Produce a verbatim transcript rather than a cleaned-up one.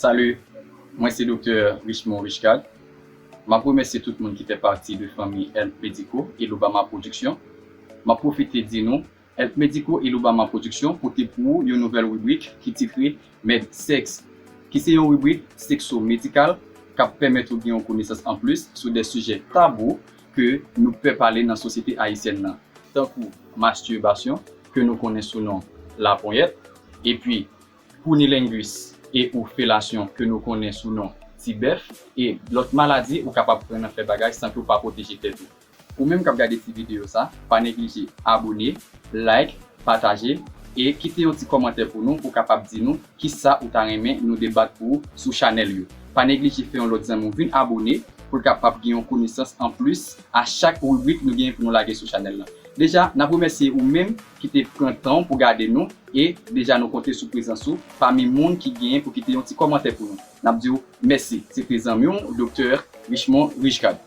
Salut, mwen se Doktè Richemond Richecade. M ap remèsye tout moun ki fè pati de fanmi Health Medico et Lobama Production. M ap pwofite di nou, Health Medico et Lobama Production pote pou ou yon nouvèl ribrik ki titre Med Sex, ki se yon ribrik sekso-medikal k ap pèmèt ou gen yon konesans anplis sou de sijè tabou ke nou pè pale nan sosyete ayisyèn nan, tankou mastibasyon, ke nou konnen sou non laponyèt, epi cunnilingus e ou felasyon, ke nou konnen sou non ti bèf, e lòt maladi ou kapab pran nan fè bagay san ke w pa pwoteje tèt ou. Ou menm k ap gade ti videyo sa, pa neglije abone, like, pataje, e kite yon ti kòmantè pou nou, pou kapab di nou kisa ou ta renmen nou debat pou ou sou chanèl yo. Pa neglije fè yon lòt zanmi w vin abone pou l kapab gen yon konesans anplis a chak ribrik nou genyen pou nou lage sou chanèl la. Deja, n ap remèsye ou menm ki te pran tan w pou gade nou, e deja nou konte sou prezans ou pami moun ki genyen pou kite yon ti kòmantè pou nou. N ap di w mèsi. Se te zanmi w, Doktè Richemond Richecade.